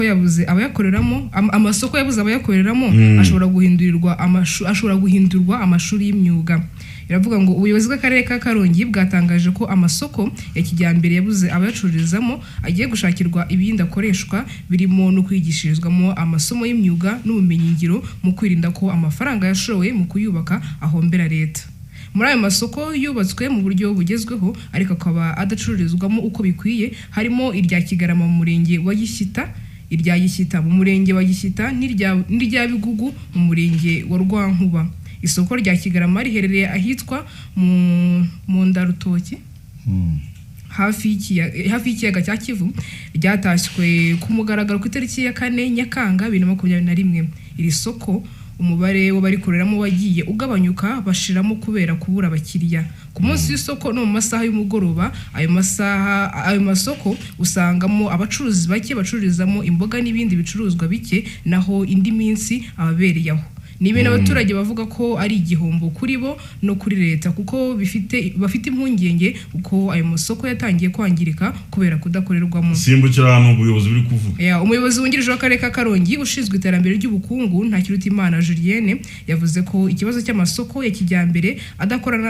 Yabuze abayakoreramo, amasoko yabuze abayakoreramo ashobora guhindurwa amashuri y'imyuga. Iravuga ngo ubuyobozi bw'akarere ka Karongi bwatangaje ko amasoko ya kijyambere yabuze abayacururizamo agiye gushakirwa ibindi akoreshwa, birimo no kwigishirizwamo amasomo y'imyuga n'ubumenyingiro, mu kwirinda ko amafaranga yashowe mu kuyubaka ahombera leta. Muri ayo masoko yubatswe mu buryo bugezweho ariko akaba adacururizwamo uko bikwiye harimo irya Kigarama mu murenge wa Gishyita, irya Gishyita mu murenge wa Gishyita n'irya Bigugu mu murenge wa Rwankuba. Isoko rya Kigarama riherereye ahitwa mu Ndarutoki, hafi y'ikiyaga cya Kivu. Ryatashywe ku mugaragaro ku itariki ya 4 Nyakanga 2021. Iri soko umubare w'abarikoreramo wagiye ugabanyuka, bashiramo kubera kubura abakiriya ku munsi w'isoko no mu masaha y'umugoroba. Ayo masaha ayo masoko usangamo abacuruzi bake bacururizamo imboga n'ibindi bicuruzwa bike, naho indi minsi ababereye aho. Ni ibintu abaturage bavuga ko ari igihombo kuri bo no kuri leta, kuko bafite impungenge kuko ayo masoko yatangiye kwangirika kubera kudakorerwamo. Simbukira ahantu ubuyobozi buri kuvuga. Ya, umuyobozi wungirije w'akarere ka Karongi ushinzwe iterambere ry'ubukungu, Ntakirutimana Julienne, yavuze ko ikibazo cy'amasoko ya kijyambere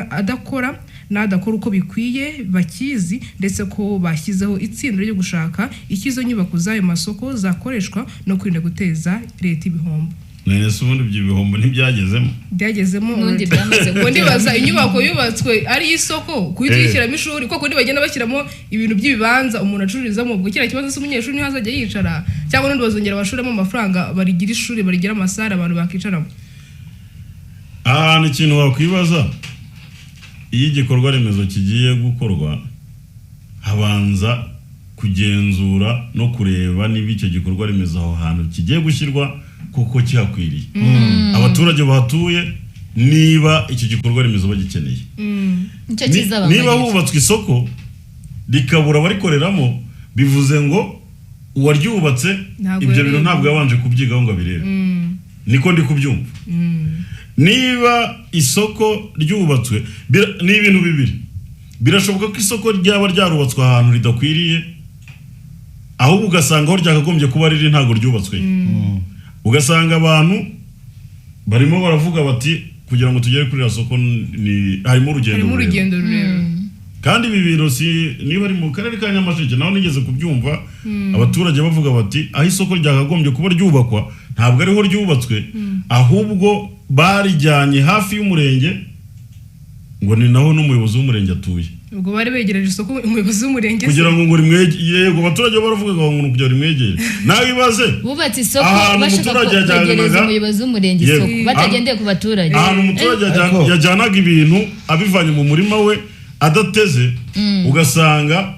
adakora n'adakora uko bikwiye bakizi, ndetse ko bashyizeho itsinda ryo gushaka icyo izo nyubako z'ayo masoko zakoreshwa no kwirinda guteza leta ibihombo. None se ubundi ibyo bihombo ntibyagezemo? Byagezemo. N'ubundi byamaze Ubwo kugera. ndibaza, inyubako yubatswe ari isoko, kuhita uyishyiramo ishuri, kuko kundi bagenda bashyiramo ibintu by'ibibanza umuntu acururizamo, ubwo kiriya kibazo se umunyeshuri niho azajya yicara, cyangwa n'undi bazongera bashoremo amafaranga barigira ishuri, barigira amasare abantu bakicaramo? Ahantu ikintu wakwibaza, iyo igikorwa remezo kigiye gukorwa habanza kugenzura no kureba niba icyo gikorwa remezo aho hantu kigiye gushyirwa kuko kihakwiriye, abaturage bahatuye niba icyo gikorwa remezo bagikeneye. Nicyo kizabamarira. Niba hubatswe isoko rikabura abarikoreramo, bivuze ngo uwaryubatse Ntabwo ibyo bintu yarebye. ntabwo yabanje kubyigaho ngo abirebe. Niko ndi kubyumva. Niba isoko ryubatswe, ni ibintu bibiri: birashoboka ko isoko ryaba ryarubatswe ahantu ridakwiriye, ahubwo ugasanga aho ryakagombye kuba riri ntabwo ryubatswe, ugasanga abantu barimo baravuga bati kugira ngo tugere kuri iriya soko ni harimo urugendo Harimo rurerure. urugendo rurerure. Kandi ibi bintu si niba ari mu karere ka Nyamasheke, naho nigeze kubyumva, abaturage bavuga bati aho isoko ryakagombye kuba ryubakwa ntabwo ariho ryubatswe, ahubwo barijyanye hafi y'umurenge, ngo ni naho n'umuyobozi w'umurenge atuye. Ubwo bari begereje isoko umuyobozi w'umurenge se? Kugira ngo rimwegere. Yego, abaturage baravugaga ngo ni ukugira rimwegere. Nawe ibaze Bubatse isoko ahantu bashaka umuturage kwegereza yajyanaga- umuyobozi w'umurenge isoko, batagendeye ku baturage. Ahantu umuturage Ariko- yajyanaga ibintu abivanye mu murima we adateze, ugasanga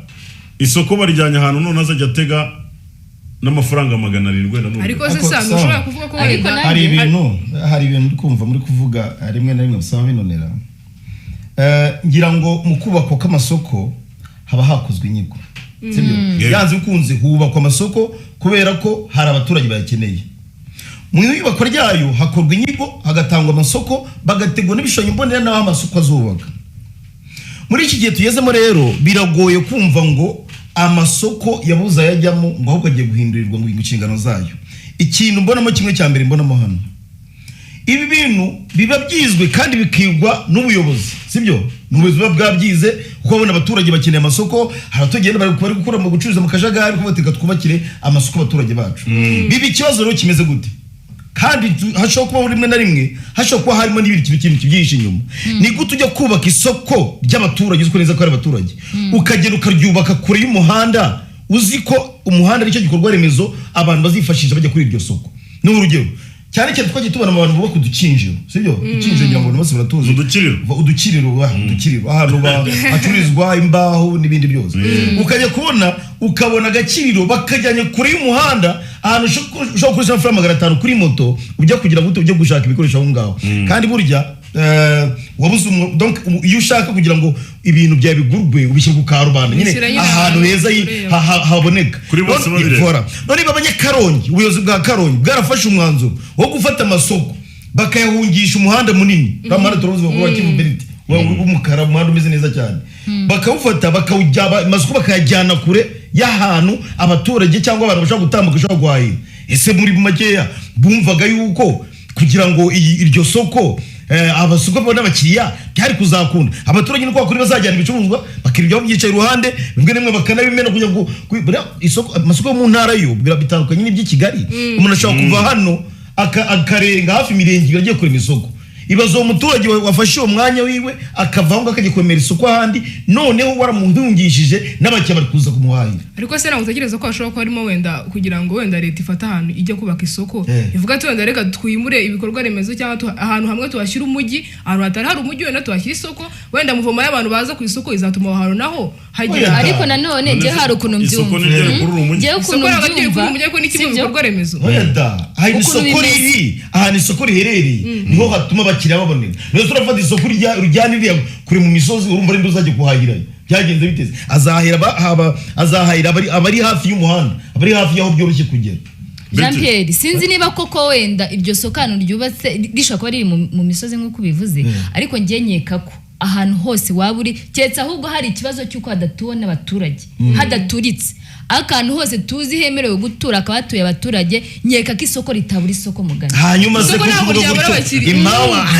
isoko barijyanye ahantu none azajya atega n'amafaranga 700 na none. Ariko se Ariko sanga sawa. ushobora kuvuga ko Ariko wenda Hari ibintu ndi kumva muri kuvuga rimwe na rimwe bisaba binonera. Ngira ngo mu kubakwa kw'amasoko haba hakozwe inyigo, sibyo? Yego. Yanze bikunze hubakwa amasoko kubera ko hari abaturage bayakeneye. Mu iyubakwa ryayo hakorwa inyigo, hagatangwa amasoko, bagategura n'ibishushanyo mbonera n'aho amasoko azubaka. Muri iki gihe tugezemo rero biragoye kumva ngo amasoko yabuze ayajyamo, ngo ahubwo agiye guhindurirwa ngo inshingano zayo. Ikintu mbonamo kimwe cya mbere mbonamo hano, ibi bintu biba byizwe kandi bikigwa n'ubuyobozi, sibyo? Ni ubuyobozi buba bwabyize, kuko babona abaturage bakeneye amasoko. Hari abaturage bari gukora mu gucuruza mu kajagari, kuko reka twubakire amasoko abaturage bacu. Biba ikibazo rero kimeze gute? Kandi hashobora kubaho rimwe na rimwe hashobora kuba harimo n'ibindi kintu kibyihishe inyuma. Ni gute ujya kubaka isoko ry'abaturage uzi ko neza ko ari abaturage, ukagenda ukaryubaka kure y'umuhanda, uzi ko umuhanda aricyo gikorwa remezo abantu bazifashisha bajya kuri iryo soko? Ni urugero, cyane cyane twagiye tubona abantu bubaka udukinjiro, sibyo? Udukinjiro ngira ngo abantu bose baratuzi. Udukiriro. Udukiriro, udukiriro ahantu hacururizwa imbaho n'ibindi byose. Ukajya kubona ukabona agakiriro bakajyanye kure y'umuhanda, ahantu ushobora gukoresha amafaranga 500 kuri moto ujya kugira ngo ujye gushaka ibikoresho aho ngaho. Kandi burya wabuze donc iyo ushaka kugira ngo ibintu byawe bigurwe, ubishyira ku karubanda nyine, Ubishyira nyine ahantu ahantu heza ureba. haboneka. Kuri bose babireba. Voilà. None niba abanyakarongi, ubuyobozi bwa Karongi bwarafashe umwanzuro wo gufata amasoko bakayahungisha umuhanda munini, uriya muhanda turabuzi wa Kivu Belt w'umukara, umuhanda umeze neza cyane, bakawufata bakawujya amasoko bakayajyana kure. y'ahantu abaturage cyangwa abantu bashobora gutambuka, bashobora guhahira. Ese muri makeya bumvaga yuko kugira ngo iryo soko abasoko babone abakiriya byari kuzakunda? Abaturage niko bakuri bazajyana ibicuruzwa, bakira byicaye iruhande, bimwe na bimwe bakanabimena kugira ngo buriya isoko, amasoko yo mu ntara yo bitandukanye n'iby'i Kigali. Umuntu ashobora kuva hano akarenga hafi imirenge 2 agiye kurema isoko. Ibaze uwo muturage wafashe uwo mwanya wiwe akava aho ngaho akajya kuremera isoko ahandi, noneho waramuhungishije n'abakiriya bari kuza kumuhahira. Ariko se ntabwo utekereza ko hashobora kuba harimo wenda kugira ngo wenda leta ifate ahantu ijya kubaka isoko, ivuga ati wenda reka twimure ibikorwa remezo, cyangwa ahantu hamwe tuhashyira umujyi, ahantu hatari hari umujyi wenda tuhashyira isoko, wenda mouvement y'abantu baza ku isoko izatuma aho hantu naho hagira. Oya. Ariko nanone njye hari ukuntu Isoko mbyumva. ni ryo rikurura umujyi. Njyewe ukuntu Isoko ntabwo riri mbyumva, kuri umujyi, ariko ni kimwe mu sibyo? bikorwa remezo. Oya da, ahantu Ukuntu isoko bimeze. riri, ahantu isoko riherereye niho hatuma abakiriya baboneka. Niyo turafata isoko rijyana iriya kure mu misozi, urumva ari uzajya kuhahirayo byagenze biteze? Azahahira azahahira abari hafi y'umuhanda, abari hafi y'aho byoroshye kugera. Jean Pierre, sinzi niba koko wenda iryo soko ahantu ryubatse rishobora kuba riri mu misozi nk'uko ubivuze, ariko njye nkeka ko ahantu hose waba uri, keretse ahubwo hari ikibazo cy'uko hadatuwe n'abaturage, hadaturitse, ariko ahantu hose tuzi hemerewe gutura hakaba hatuye abaturage, nkeka ko isoko ritabura isoko mugani. Hanyuma se Isoko ko ntabwo tuvuga ryabura gutyo, abakiriya.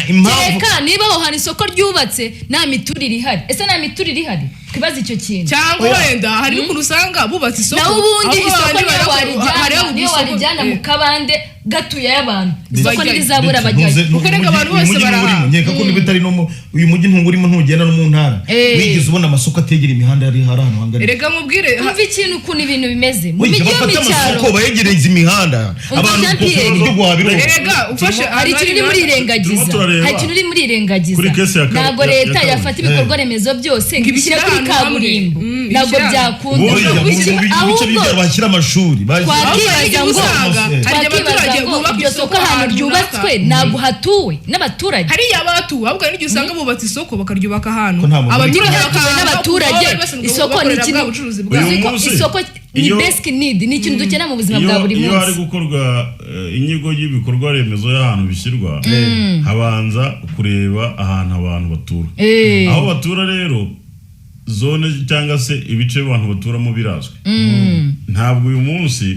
impamvu Kereka niba aho hantu isoko ryubatse nta miturire ihari. Ese nta miturire ihari? Twibaze icyo kintu. Cyangwa Oya. wenda hari n'ukuntu usanga bubatse isoko, Naho ubundi ahubwo isoko abandi niyo hariho warijyana, niyo isoko- warijyana mu kabande gatuye abantu, isoko Bajyayo. ntirizabura abajyayo. Kuko reka abantu Uyu bose mujyi barahaha. ntuwurimo, nkeka ko niba utari no uyu mujyi ntuwurimo, ntugenda no mu ntara wigeze ubona amasoko ategera imihanda yari hari ahantu hangana. Erega mubwire Umva ikintu ukuntu ibintu bimeze mu Oya, mijyi yo mu bafate cyaro. amasoko bayegereza imihanda, Umva abantu Jean Pierre. uburyo guhaha biroroshye. Erega ufashe Hari ikintu uri murirengagiza. Turimo turareba. Hari ikintu uri murirengagiza. Kuri case ya Ntabwo ya leta Karongi. yafata ibikorwa remezo byose ngo ibishyire kuri Ibishyire ahantu hamwe. kaburimbo. Ntabwo Ibishyire byakunda. Oya, mu bice Ahubwo by'ibyaro bashyira amashuri, twakwibaza ngo Usanga hari igihe twakwibaza abaturage ngo bubaka iryo isoko soko ahantu ahantu ryubatswe runaka. ntabwo hatuwe n'abaturage. Hariya batuwe, ahubwo hari n'igihe usanga bubatse isoko bakaryubaka ahantu Ko nta muntu uri abaturage hatuwe bakahava n'abaturage, kuko bari basanzwe isoko ni bakorera ikintu bwa bucuruzi Uyu bwabo. Uzi ko munsi, isoko ni basic need, ni ikintu dukenera mu buzima bwa buri iyo hari munsi. gukorwa inyigo y'ibikorwa remezo y'ahantu bishyirwa, habanza kureba ahantu abantu batura. Aho batura rero, zone cyangwa se ibice abantu baturamo birazwi. Ntabwo uyu munsi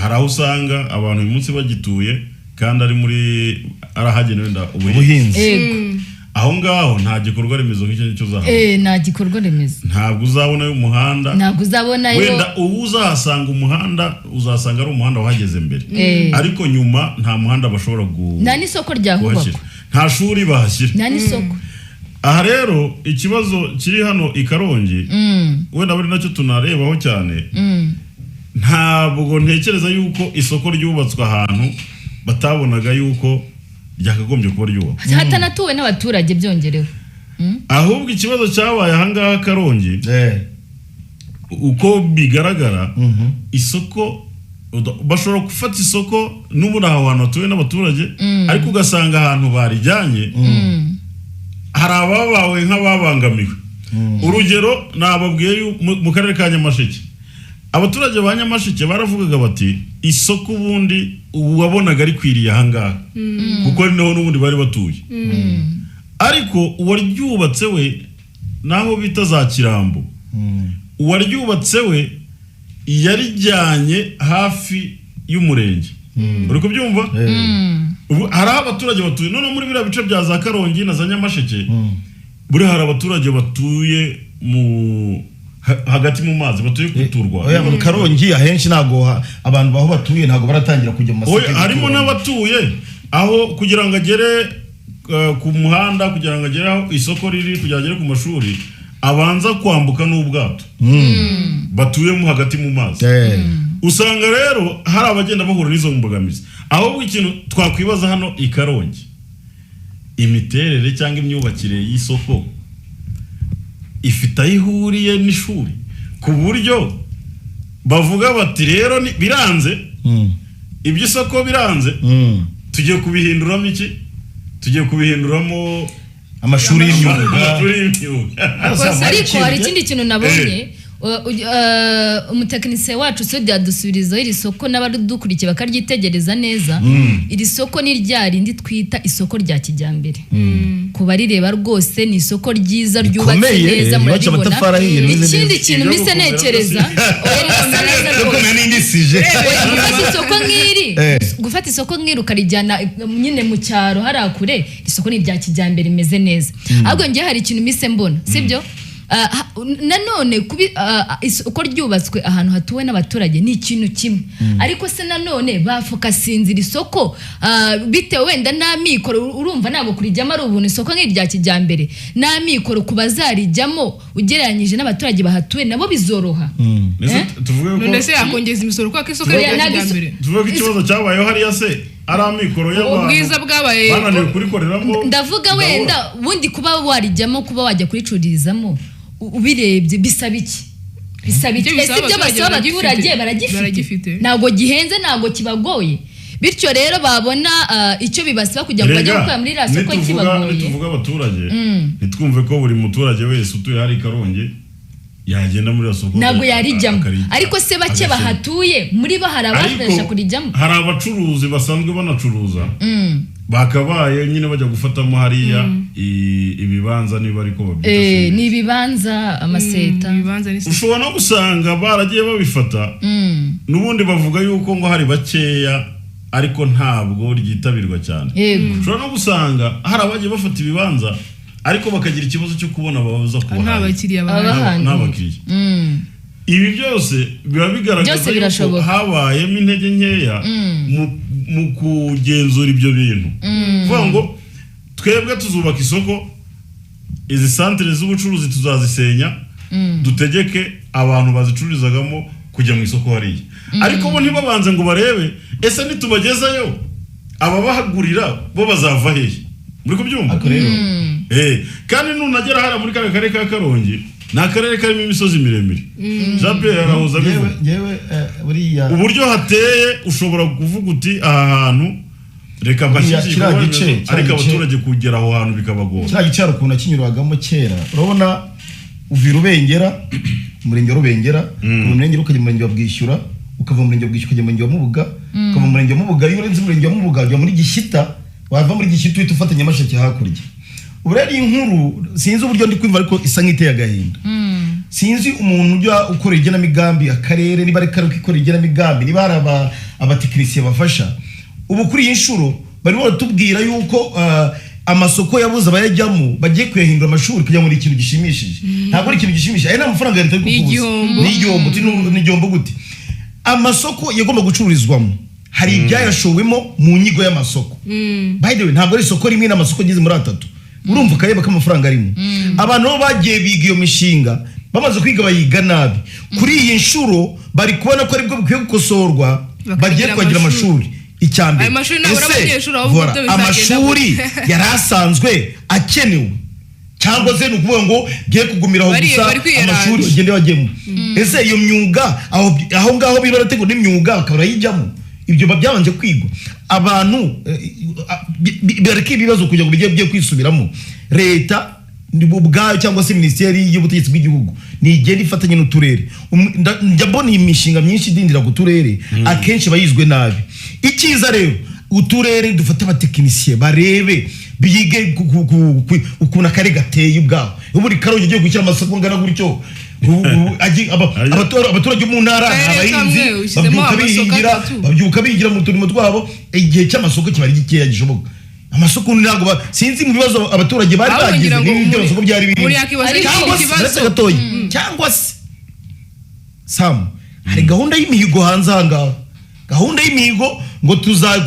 hari aho usanga abantu uyu munsi bagituye kandi ari muri ari ahagenewe wenda ubuhinzi. Ubuhinzi. Yego. Aho ngaho nta gikorwa remezo nk'icyo ngicyo uzahabona. Nta gikorwa remezo. Ntabwo uzabonayo umuhanda. Ntabwo uzabonayo. Wenda ubu uzahasanga umuhanda, uzasanga ari umuhanda wahageze mbere, ariko nyuma nta muhanda bashobora Nta n'isoko ryahubakwa. kuhashyira, nta shuri bahashyira. Nta n'isoko. Aha rero ikibazo kiri hano i Karongi, wenda bari nacyo tunarebaho cyane, ntabwo ntekereza yuko isoko ryubatswe ahantu batabonaga yuko ryakagombye kuba ryubakwa, hatanatuwe n'abaturage byongerewe. Ahubwo ikibazo cyabaye ahangaha Karongi, uko bigaragara, isoko bashobora gufata isoko n'ubundi aho hantu hatuwe n'abaturage, ariko ugasanga ahantu barijyanye hari ababawe nk'ababangamiwe. Urugero nababwiye mu karere ka Nyamasheke, abaturage ba Nyamasheke baravugaga bati isoko ubundi ubu wabonaga rikwiriye ahangaha, kuko ari naho n'ubundi bari batuye, ariko uwaryubatse we naho bita za Kirambo, uwaryubatse we yarijyanye hafi y'umurenge. Uri kubyumva? Ubu hari aho abaturage batuye. Noneho muri biriya bice bya za Karongi na za Nyamasheke, buriya hari abaturage batuye mu hagati mu mazi, batuye ku turwa. Oya, mu Karongi ahenshi ntabwo abantu baho batuye ntabwo baratangira kujya mu masoko Oya, harimo y'ibituranyi. n'abatuye aho kugira ngo agere ku muhanda, kugira ngo agere aho isoko riri, kugira ngo agere ku mashuri, abanza kwambuka n'ubwato, batuyemo hagati mu mazi. Usanga rero hari abagenda bahura n'izo mbogamizi. Ahubwo ikintu twakwibaza hano i Karongi, imiterere cyangwa imyubakire y'isoko ifite aho ihuriye n'ishuri, ku buryo bavuga bati rero biranze, iby'isoko biranze, tugiye kubihinduramo iki? Tugiye kubihinduramo amashuri y'imyuga. Amashuri y'imyuga. Ariko hari ikindi kintu nabonye. Umutekinisiye wacu Sudi yadusubirizaho iri soko, n'abadukurikiye bakaryitegereza neza. Iri soko ni rya rindi twita isoko rya kijyambere. Ku barireba rwose ni isoko ryiza ryubatse Rikomeye, neza, ryubatse muraribona. amatafari ahiye, rimeze Ikindi neza. kintu Ibyo mise gukomera ntekereza, oya, rirasa neza rwose. Rukomeye n'indi sije. Oya, gufata isoko nk'iri, Eh. gufata isoko nk'iri ukarijyana nyine mu cyaro hariya kure, isoko ni irya kijyambere rimeze neza. Ahubwo ngewe hari ikintu mise mbona, sibyo? Nanone isoko ryubatswe ahantu hatuwe n'abaturage ni ikintu kimwe, ariko se nanone bafokasinzira isoko bitewe wenda n'amikoro, urumva ntabwo kurijyamo ari ubuntu. Isoko nk'irya kijyambere n'amikoro ku bazarijyamo ugereranyije n'abaturage bahatuye nabo bizoroha. Mbese Eh? tuvuge ko None se yakongeza imisoro kubera ko isoko Oya, ari irya ntabwo kijyambere? Tuvuge ko ikibazo cyabayeho hariya se ari amikoro y'abantu Ubwiza bwabaye bananiwe kurikoreramo? Ndavuga wenda ubundi kuba warijyamo, kuba wajya kuricururizamo, ubirebye bisaba iki? Bisaba iki? Icyo Ese bisaba ibyo basaba abaturage abaturage baragifite. baragifite? Baragifite. Ntabwo gihenze, ntabwo kibagoye. Bityo rero babona icyo bibasaba kugira ngo bajye Erega, gukora muri iriya soko kibagoye. Nituvuga abaturage, ntitwumve ko buri muturage wese utuye hari i Karongi yagenda muri iriya soko Ntabwo yarijyamo, ariko se bake agashyira. bahatuye muri bo hari Ariko ababasha kurijyamo. hari abacuruzi basanzwe banacuruza bakabaye nyine bajya gufatamo hariya ibibanza, niba ariko babyita, Eh, simbizi. ni ibibanza, amaseta. Ibibanza ni Ushobora no gusanga baragiye babifata. N'ubundi bavuga yuko ngo hari bakeya, ariko ntabwo ryitabirwa cyane. Ushobora no gusanga hari abagiye bafata ibibanza, ariko bakagira ikibazo cyo kubona abaza nta kubahahira. bakiriya bahari. Abahanzi. Nta bakiriya. Ibi byose biba bigaragaza Byose yuko birashoboka. habayemo intege nkeya mu kugenzura ibyo bintu, kuvuga ngo twebwe tuzubaka isoko, izi santere z'ubucuruzi tuzazisenya, dutegeke abantu bazicururizagamo kujya mu isoko hariya, ariko bo ntibabanze ngo barebe: ese nitubagezayo ababahagurira bo bazava hehe? Muri kubyumva? Ariko rero Kandi nunagera hariya muri kariya karere ka Karongi, ni akarere karimo imisozi miremire, Jean Pierre arahuza yewe abivuga. Yewe, buriya Uburyo hateye, ushobora kuvuga uti aha hantu reka Buriya mbashyigikire kiriya ibikorwa gice, remezo, kiriya ariko abaturage kugera aho hantu bikabagora. Kiriya gice hari ukuntu nakinyuragamo kera. Urabona uva i Rubengera, umurenge wa Rubengera, uva mu murenge ukajya mu murenge wa Bwishyura, ukava mu murenge wa Bwishyura ukajya mu murenge wa Mubuga, ukava mu murenge wa Mubuga, iyo urenze umurenge wa Mubuga ujya muri Gishyita, wava muri Gishyita uhita ufata Nyamasheke hakurya. Ubu rero iyi nkuru sinzi uburyo ndi kumva, ariko isa nk'iteye agahinda. Sinzi umuntu ujya ukora igenamigambi akarere, niba ari karere ukikora igenamigambi, niba hari abatekinisiye bafasha. Ubu kuri iyi nshuro barimo baratubwira yuko amasoko yabuze abayajyamo bagiye kuyahindura amashuri kugira ngo ni ikintu gishimishije. Ntabwo ari ikintu gishimishije, aya ni amafaranga ya leta ari Ni kukubuza. igihombo. Ni igihombo. Uti ni igihombo gute? Amasoko yagomba gucururizwamo hari ibyayashowemo mu nyigo y'amasoko. By the way, ntabwo ari isoko rimwe, n'amasoko ageze muri atatu. Urumva ukareba ko amafaranga arimo. Abantu bo bagiye biga iyo mishinga, bamaze kwiga bayiga nabi. Kuri iyi nshuro bari kubona ko aribwo bikwiye gukosorwa, Bakagira bagiye kuhagira amashuri. amashuri. Icya mbere, Ayo mashuri nabura ese, abanyeshuri, ahubwo voilà, byo bizagenda amashuri gute? yari asanzwe akenewe, cyangwa se ni ukuvuga ngo ngiye kugumira aho gusa Bari kwiyeranja. amashuri bagende bajyemo? Ese iyo myuga aho ngaho biba barategura n'imyuga bakaba barayijyamo, ibyo biba byabanje kwigwa? Abantu bareke ibibazo kugira ngo bijye kwisubiramo. Leta ni ubwayo cyangwa se Minisiteri y'Ubutegetsi bw'Igihugu nigenda ifatanye n'uturere. Njya mbona iyi mishinga myinshi idindira ku turere, akenshi iba yizwe nabi. Icyiza rero, uturere dufate abatekinisiye barebe, bige ukuntu akarere gateye ubwaho. Ubu Karongi ugiye gushyira amasoko angana gutyo, abaturage bo mu ntara ni Akarere abahinzi, kamwe ushyizemo babyuka amasoko bihingira, atatu. babyuka bigira mu turimo twabo. Igihe cy'amasoko kiba ari gikeya gishoboka. Amasoko ntabwo sinzi mu bibazo abaturage bari Ahubwo bagize ngira ngo niba ibyo amasoko byari birimo. muri yakibaza Ariko Cyangwa se ikibazo. uretse gatoya, cyangwa se Sam, hari gahunda y'imihigo hanze aha ngaha, gahunda y'imihigo ngo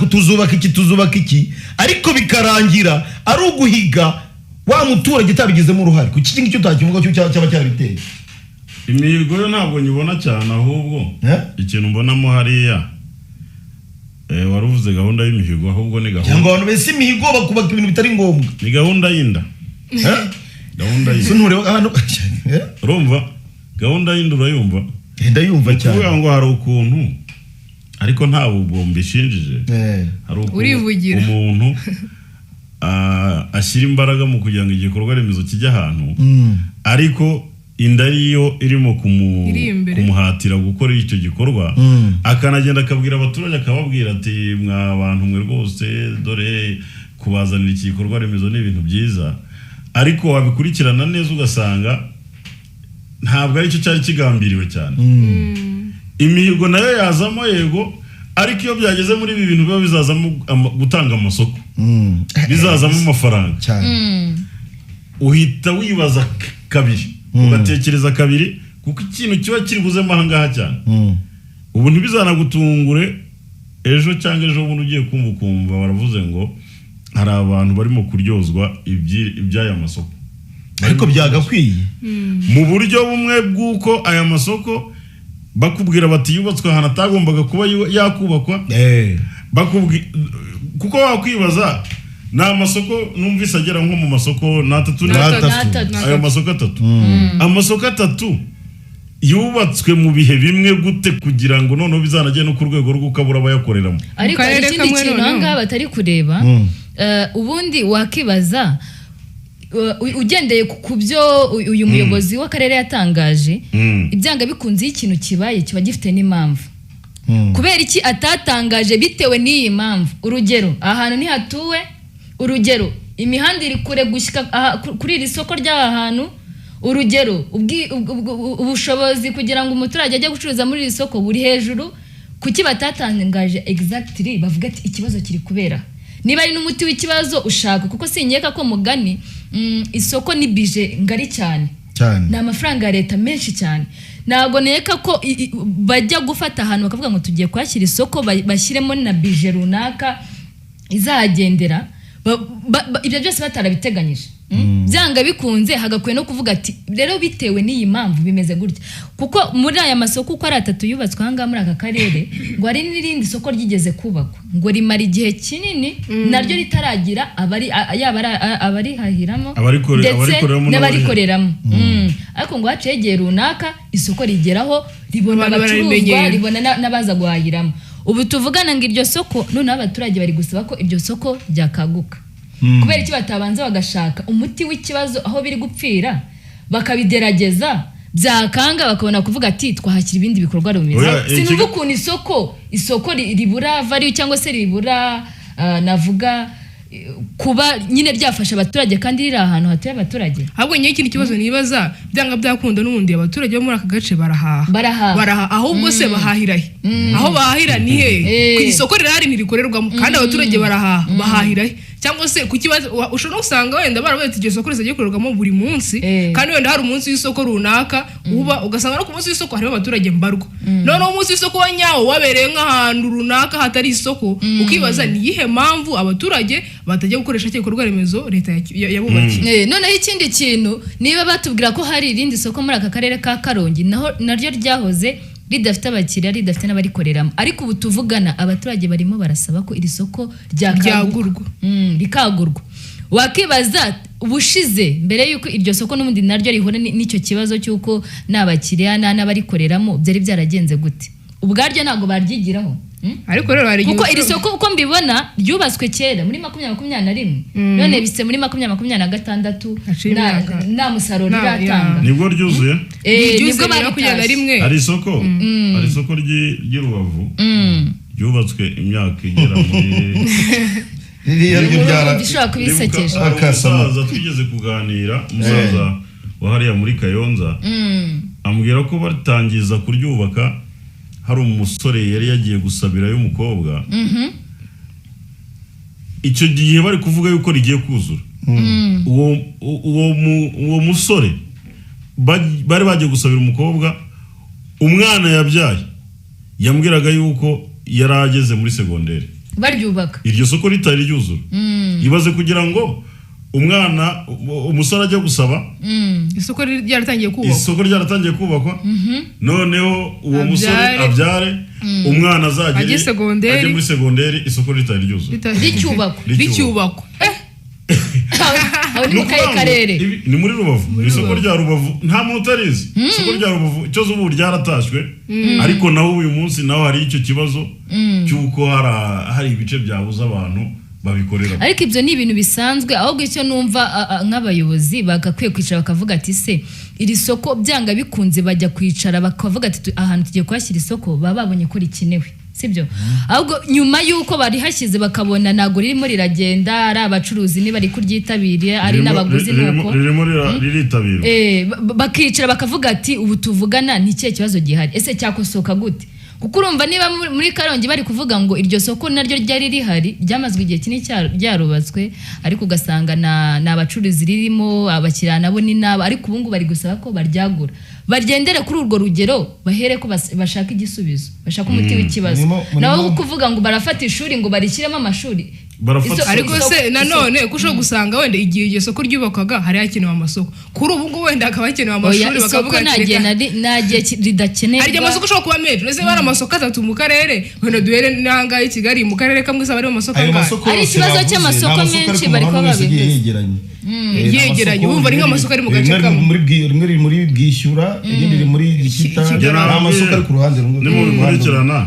tuzubaka iki, tuzubaka iki, ariko bikarangira ari uguhiga wa muturage utabigizemo uruhare. Ku iki ngiki utakivuga cyo cyaba cyarabiteye? Imihigo yo ntabwo nyibona cyane, ahubwo Eh? ikintu mbonamo hariya, wari uvuze gahunda y'imihigo, ahubwo ni gahunda Cyangwa abantu bese imihigo bakubaka ibintu bitari ngombwa. Ni gahunda y'inda. Eh? Gahunda So y'inda. ntureba ahantu, eh? Urumva gahunda y'inda, urayumva? Ndayumva cyane. Kuvuga ngo hari ukuntu, ariko nta bubwo mbishinjije, hari ukuntu Urivugira. umuntu ashyira imbaraga mu kugira ngo igikorwa remezo kijye ahantu, ariko Inda ariyo irimo Iri imbere. kumuhatira gukora icyo gikorwa, akanagenda akabwira abaturage, akababwira ati: "Mwa bantu mwe rwose, dore kubazanira iki gikorwa remezo ni ibintu byiza," ariko wabikurikirana neza ugasanga ntabwo aricyo cyari kigambiriwe cyane. Imihigo nayo yazamo, yego, ariko iyo byageze muri ibi bintu biba bizazamo gutanga amasoko, bizazamo amafaranga, cyane. Uhita wibaza kabiri, ugatekereza kabiri, kuko ikintu kiba kiri buzemo aha ngaha cyane. Ubu ntibizanagutungure ejo cyangwa ejo bundi ugiye kumva ukumva baravuze ngo hari abantu barimo kuryozwa iby'aya masoko. Ariko byagakwiye. Mu buryo bumwe bw'uko aya masoko bakubwira bati yubatswe ahantu atagombaga kuba yakubakwa. Kuko wakwibaza, ni amasoko numvise agera nko mu masoko ni atatu, ni Ni atatu. atatu. Ayo masoko atatu, amasoko atatu yubatswe mu bihe bimwe gute, kugira ngo noneho bizanagere no ku rwego rw'uko abura abayakoreramo? Ariko hari Karere ikindi kamwe kintu noneho. aha ngaha batari kureba. Ubundi wakibaza, ugendeye ku byo uyu muyobozi w'akarere yatangaje, ibyanga bikunze iyo ikintu kibaye kiba gifite n'impamvu. Kubera iki atatangaje bitewe n'iyi mpamvu? Urugero, ahantu ntihatuwe, urugero, imihanda iri kure gushyika kuri iri soko ry'aha hantu, urugero, ubushobozi kugira ngo umuturage ajye gucuruza muri iri soko buri hejuru. Kuki batatangaje exactly, bavuga ati ikibazo kiri kubera, niba ari n'umuti w'ikibazo ushaka? Kuko sinkeka ko mugani, isoko ni budget ngari cyane. Cyane. Ni amafaranga ya leta menshi cyane. Ntabwo nkeka ko bajya gufata ahantu bakavuga ngo tugiye kuhashyira isoko, bashyiremo na budget runaka izahagendera, ibyo byose batarabiteganyije. Byanga bikunze hagakwiye no kuvuga ati rero bitewe n'iyi mpamvu bimeze gutya, kuko muri aya masoko uko ari atatu yubatswe aha ngaha muri aka karere, ngo hari n'irindi soko ryigeze kubakwa ngo rimara igihe kinini naryo ritaragira abari yaba ari abarihahiramo ndetse abarikoreramo. N'abarikoreramo. Ariko ngo haciye igihe runaka isoko rigeraho ribona Abantu abacuruzwa, bararimenyera. ribona n'abaza guhahiramo. Ubu tuvugana ngo iryo soko noneho abaturage bari gusaba ko iryo soko ryakaguka. Kubera iki batabanza bagashaka umuti w'ikibazo aho biri gupfira, bakabigerageza, byakanga bakabona kuvuga ati twahashyira ibindi bikorwa remezo? Oya, Sinumva ukuntu isoko ribura value cyangwa se ribura, navuga, kuba nyine ryafasha abaturage kandi riri ahantu hatuye abaturage. Ahubwo ngewe ikindi kibazo nibaza, byanga byakunda n'ubundi abaturage bo muri aka gace barahaha. Barahaha. Barahaha. Ahubwo se bahahira he? Aho bahahira ni he? Ku isoko rirahari ntirikorerwamo kandi abaturage barahaha, bahahira he? Cyangwa se ku kibazo ushobora no gusanga wenda barabaye ati iryo soko rizajya rikorerwamo buri munsi, kandi wenda hari umunsi w'isoko runaka uba, ugasanga no ku munsi w'isoko harimo abaturage mbarwa, noneho umunsi w'isoko wa nyawo wabereye nk'ahantu runaka hatari isoko, ukibaza ni iyihe mpamvu abaturage batajya gukoresha cya gikorwa remezo leta yabubakiye. Noneho ikindi kintu, niba batubwira ko hari irindi soko muri aka karere ka Karongi, naho naryo ryahoze ridafite abakiriya, ridafite n'abarikoreramo, ariko ubu tuvugana abaturage barimo barasaba ko iri soko ryakagurwa. Ryagurwa. Rikagurwa. Wakibaza ubushize mbere y'uko iryo soko n'ubundi naryo rihura n'icyo kibazo cy'uko nta bakiriya nta n'abarikoreramo, byari byaragenze gute? Ubwaryo ntabwo baryigiraho? Ariko rero hari igihe Kuko iri soko uko mbibona ryubatswe kera muri 2021, none bise muri 2026. Haciye imyaka. Nta musaruro riratanga. Nibwo ryuzuye. Ryuzuye Nibwo 2021. baritashye. Hari isoko ry'i Rubavu ryubatswe imyaka igera muri Ririya ryo byara Bishobora kuba bisekeje. Hari Akasamo. umusaza twigeze kuganira, umusaza wa hariya muri Kayonza, ambwira ko batangiza kuryubaka hari umusore yari yagiye gusabirayo umukobwa. Icyo gihe bari kuvuga yuko rigiye kuzura, uwo musore bari bagiye gusabira umukobwa, umwana yabyaye yambwiraga yuko yari ageze muri segonderi baryubaka, iryo soko ritari ryuzura. Ibaze kugira ngo umwana, umusore ajye gusaba Isoko ryaratangiye kubakwa. Isoko ryaratangiye kubakwa, noneho uwo musore Abyare. abyare umwana, azagere Ajye segonderi. Ajye muri segonderi isoko ritari ryuzura. Ricyubakwa. Ricyubakwa. Aho ni mu Ukuvuga kahe ngo karere? Ni muri Rubavu, isoko rya Rubavu nta muntu utarizi isoko rya Rubavu. Icyo ubu ryaratashywe, ariko naho uyu munsi naho hari icyo kibazo cy'uko hari ibice byabuze abantu. Babikorera. Ariko ibyo ni ibintu bisanzwe. Ahubwo icyo numva, nk'abayobozi bagakwiye kwicara bakavuga ati: "Se iri soko byanga bikunze?" Bajya kwicara bakavuga ati: "Ahantu tugiye kuhashyira isoko, baba babonye ko rikenewe, sibyo?" Ahubwo nyuma y'uko barihashyize bakabona ntabwo ririmo riragenda, ari abacuruzi ntibari kuryitabiriye, ari n'abaguzi nuko. Ririmo riritabirwa. Bakicara bakavuga ati: "Ubu tuvugana ni ikihe kibazo gihari? Ese cyakosoka gute?" Kuko urumva niba muri Karongi bari kuvuga ngo iryo soko naryo ryari rihari, ryamazwe igihe kinini ryarubatswe, ariko ugasanga ni abacuruzi ririmo, abakiriya nabo ni nabo, ariko ubu ngubu bari gusaba ko baryagura. Bagendere kuri urwo rugero, bahere ko bashaka igisubizo, bashaka umuti w'ikibazo. Naho kuvuga ngo barafata ishuri ngo barishyiremo amashuri. Barafata Ariko se nanone ko ushobora gusanga wenda igihe iryo soko ryubakwaga hari hakenewe amasoko, kuri ubu ngubu wenda hakaba hakenewe Oya, amashuri, isoko bakavuga nta ati gihe reka nta gihe ridakenerwa. Hari igihe amasoko ashobora kuba menshi. Uretse hari amasoko atatu mu karere, wenda duhere n'ahangaha i Kigali, mu karere kamwe se haba harimo amasoko Ayo angahe? masoko Ari yose ikibazo bavuze, cy'amasoko ni amasoko menshi ari ku bari muhanda kuba wese agiye babivuze. yegeranye. Ni Yegeranye, amasoko wumva ari nk'amasoko ari mu gace rimwe riri kamwe. Rimwe riri muri Bwishyura, irindi riri muri Gishyita. Kigali. Ni amasoko ari ku ruhande rumwe. Nimubikurikirana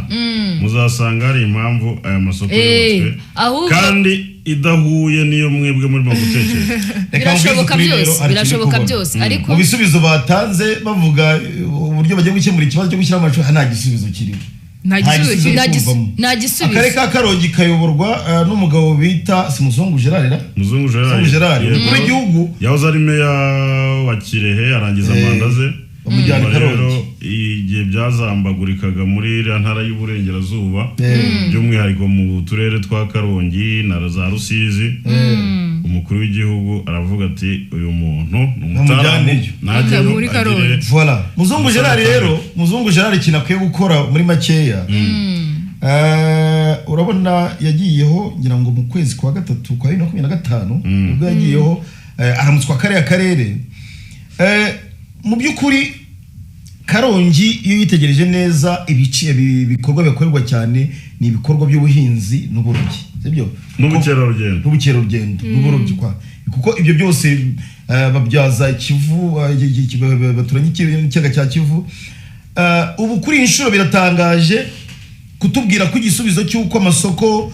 muzasanga hari impamvu aya masoko yubatswe Ahubwo kandi idahuye n'iyo mwebwe murimo gutekereza. Reka nkubwize Birashoboka ukuri byose, rero, hari ikintu birashoboka kubona. byose, ariko Mu bisubizo batanze bavuga uburyo bagiye gukemura ikibazo cyo gushyira amashuri, nta gisubizo kirimo. Nta gisubizo kirimo. Kuvamo. Nta gisubizo. Akarere ka Karongi kayoborwa n'umugabo bita si Muzungu Gerard ra? Muzungu Gerard. Muzungu Gerard, Yego. umukuru w'igihugu. Yahoze ari meya wa Kirehe, arangiza manda ze. Bamujyana i Nyuma rero Karongi. igihe byazambagurikaga muri iriya ntara y'Uburengerazuba, by'umwihariko mu turere twa Karongi na za Rusizi, umukuru w'igihugu aravuga ati: "Uyu muntu ni umutaramu, Bamujyaneyo. najyeyo Muri Karongi. agire." Voilà. Muzungu Gerard rero, Muzungu Gerard, ikintu akwiye gukora muri makeya, urabona yagiyeho ngira ngo mu kwezi kwa gatatu kwa 2025 ubwo yagiyeho, aramutswa kariya karere. Mu by'ukuri Karongi iyo yitegereje neza ibikorwa bikorerwa cyane ni ibikorwa by'ubuhinzi n'uburobyi, sibyo? N'ubukerarugendo. N'ubukerarugendo n'uburobyi kwa kuko ibyo byose babyaza Ikivu, baturanye ikiyaga cya Kivu. Ubu kuri iyi nshuro biratangaje kutubwira ko igisubizo cy'uko amasoko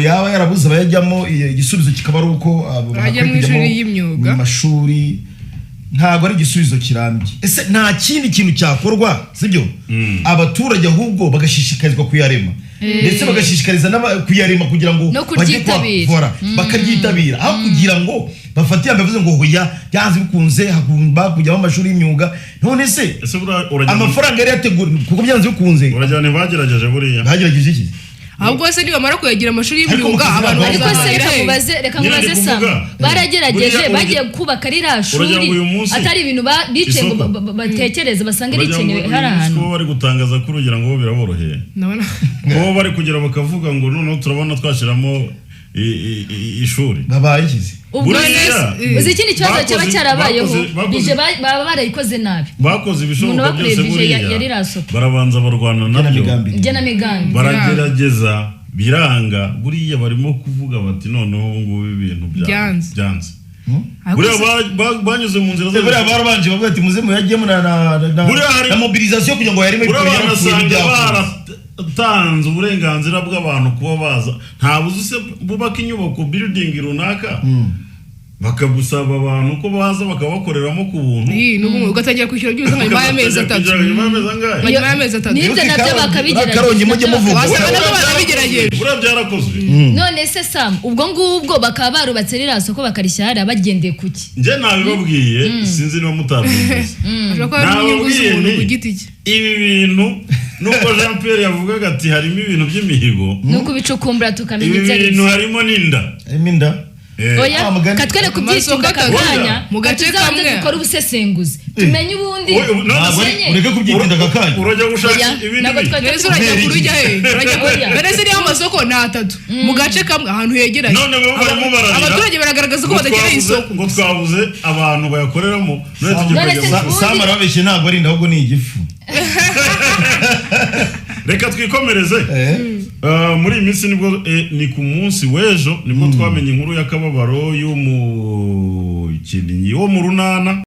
yaba yarabuze abayajyamo, igisubizo kikaba ari uko Bajya bakwiye mu ishuri kujyamo y'imyuga. mu mashuri. Ntabwo ari igisubizo kirambye. Ese nta kindi kintu cyakorwa, sibyo? Abaturage ahubwo bagashishikarizwa kuyarema, ndetse bagashishikariza kuyarema kugira ngo No bajye kuryitabira. Voilà, bakaryitabira aho kugira ngo bafate iya mbere bavuze ngo hoya, byanze bikunze hagomba kujyamo amashuri y'imyuga. None se Ese buriya uragira ngo amafaranga yari yateguwe, kuko byanze bikunze uragira ngo ntibagerageje buriya? Bagerageje iki? Ahubwo se nibamara kuyagira amashuri Ariko y'imyuga, mu abantu Ariko se bazahahira reka he? mubaze, reka Nyine mubaze ndi Sam, kuvuga. baragerageje, Buriya bagiye kubaka ririya uragira shuri ngo uyu munsi atari ibintu bicaye ngo isoko. batekereze basange Uragira ngo rikenewe uyu hari munsi ahantu. kuba bari gutangaza ko urugira ngo bo biraboroheye, kuba bari kugira bakavuga ngo noneho turabona twashyiramo ishuri. Babaye ikizi. Ubwo Buriya, uzi ikindi kibazo cyaba cyarabayeho, bakoze bije baba barayikoze nabi. Bakoze ibishoboka Umuntu bakoreye byose bije buriya yari iriya soko. barabanza barwana nabyo. Igenamigambi. Igenamigambi. Baragerageza biranga. Buriya barimo kuvuga bati: "Noneho ubu ngubu ibintu Byanze. byanze." Ariko Buriya banyuze mu nzira Buriya barabanje bavuga ati muze muyajyemo Buriya na mobilisation kugira ngo yareme. Buriya Yarapfuye, banasanga ntibyakunze. baratanze uburenganzira bw'abantu kuba baza. Nta buzi se bubaka inyubako, building runaka, bakagusaba abantu ko baza bakabakoreramo ku buntu. Iyi, n'ubu ugatangira kwishyura byibuze nka nyuma y'amezi 3. Kugera nyuma y'amezi angahe? Nyuma y'amezi 3. N'ibyo nabyo bakabigerageza. Karongi mujye Nabyo muvuga. Wasanga nabyo barabigerageje. Buriya byarakozwe. None se Sam, ubwo ngubwo bakaba barubatse ririya soko bakarishyira hariya bagendeye ku ki? Njye nabibabwiye, sinzi niba mutabyumvise. Ashobora kuba harimo inyungu Nababwiye z'umuntu nti, ku giti cye. Ibi bintu nubwo Jean Pierre yavugaga ati harimo ibintu by'imihigo, Ni ukubicukumbura tukamenya ibi ibyo ari bintu byo. harimo n'inda. Harimo inda. Oya, Ah, mugani. katwere kubyitinda Amasoko aka atatu. kanya. Mu gace Katuzabanze kamwe. dukore ubusesenguzi tumenye ubundi. Oya, none Ntabwo Tumenye. ureke kubyitinda aka kanya. Urajya gushaka Oya, ibindi ntabwo bintu. twari Mbese urajya Kubera kure iki? ujya he? Urajya kure. Oya. Mbese niyo amasoko ni atatu mu gace kamwe, ahantu hegeranye. None bo barimo bararira. Abaturage baragaragaza ko Ngo badakeneye isoko. Ngo twabuze abantu bayakoreramo, none tugiye None kujya se mu- Sam arababeshye, ntabwo ari inda ahubwo ni igifu. Reka twikomereze. Muri iyi minsi nibwo, ni ku munsi w'ejo nibwo twamenye inkuru y'akababaro y'umukinnyi wo mu Runana.